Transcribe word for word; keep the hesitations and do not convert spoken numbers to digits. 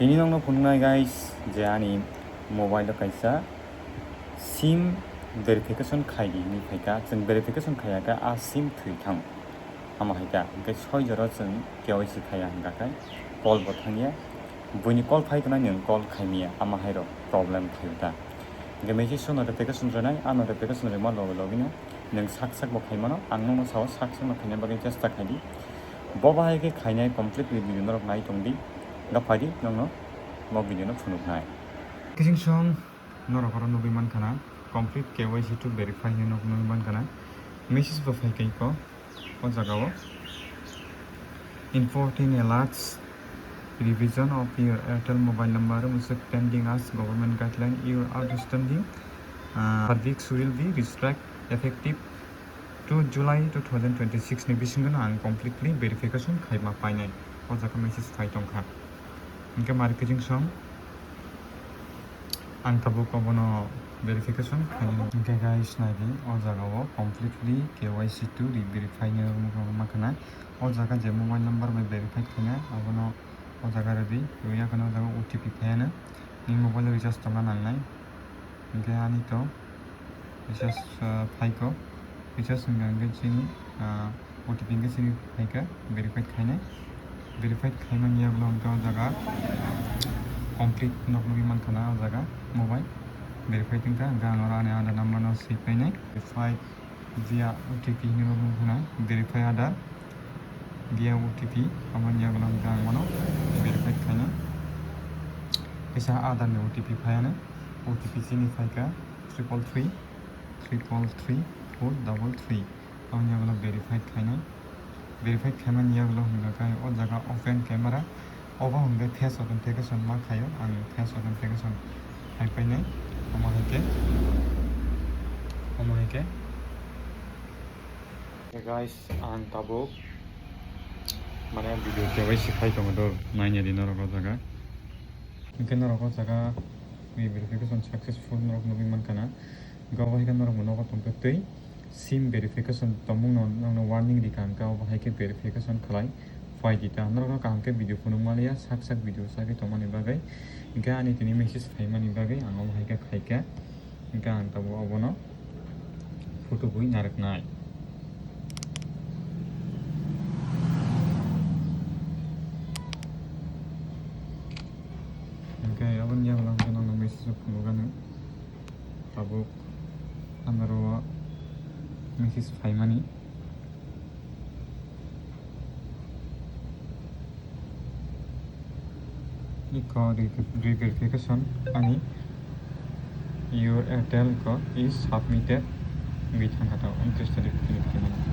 Tini nokno phunuknai guys, je ani mobile o kaisa sim verification khaidi hinwi phaikha, chwng verification khaiya khe a sim thwi thang. Ama hai kha, hwnkhe soi jora chwng K Y C khaiya hwnkha khe call bo thangya. Buini call phai khna nwng call khaimaya, ama hai rok problem phaio ta. Hwnkhe message o notification rwnai, a notification rwma loge loge no nwng sak sak bo khaimano, ang nokno sao sak sak no khaina bagwi chesta khaidi. Bo bahai khe khainai completely video norok nai tongdi, ga phaidi nokno bo video no phunuknai. Kising song norok oro nugwi mankha na, complete K Y C to verify hinwi nok nugwi mankha na, message bo phai kha iko o jaga o. Important alerts, revision of your Airtel mobile number, mosok pending as government guideline, your outstanding, uh, verdicts will be restrict effective two July two thousand twenty-six ni bisingo no ang completely verification khaima painai. O jaga message phai tongkha. Hwnkhe mari kijing song ang tabuk obono verification khainai. Hwnkhe guys, naidi o jaga o completely K Y C to re-verify ni wngkha na. O jaga je mobile number bai verify khainai, abono o jaga rwdi, rwya kheno o jaga O T P phaiya no. Ni mobile recharge tongna nangnai. Hwnkhe ani to recharge, ah, phaikho. Recharge hwnkha hwnkhe chini, ah, O T P hwnkhe chini phaikha verified khainai. Verified khaimani yagulo hwnkhe o jaga complete nok nugwi mankha na o jaga mobile verified wngkha, hwnkhe ang oro ani Aadhaar number no swi painai. Verified via O T P hinwi bo wngkha na, verify Aadhaar via O T P, aboni yagulo hwnkhe ang bono verified khainai. Kaisa Aadhaar ni O T P phaiya no, O T P chini phaikha triple three, triple three, four double three. Aboni yagulo verified khainai. Verified khaimani yagulo hwnkha khe o jaga open camera, obo hwnkhe face authentication ma khaio, ang face authentication khai painai. Omo hai khe, omo hai khe. Hey guys, ang tabuk mane video K Y C khai tongo do, naina di norok o jaga. Hwnkhe norok o jaga verification successful norok nugwi mankha na. Hwnkhe obo hai khe norok bo nogo tongkhe twi sim verification tongmung no nokno warning rikha, hwnkhe obo hai khe verification khlai phai di ta. Norok no kaham khe video phunuk maliya, sak sak video sagwi tongmani bagwi. Hwnkhe ani tini message phaimani bagwi ang omo hai khe khai kha. Hwnkhe ang tabuk obono photo bui narwknai. Hwnkhe aboni yagulo hwnkhe nokno message o phunukgano. Tabuk ano oro message phaimani. Iko re-, re-verification ani your Airtel ko is submitted wngwi thangkha ta untris tarik click khaimani.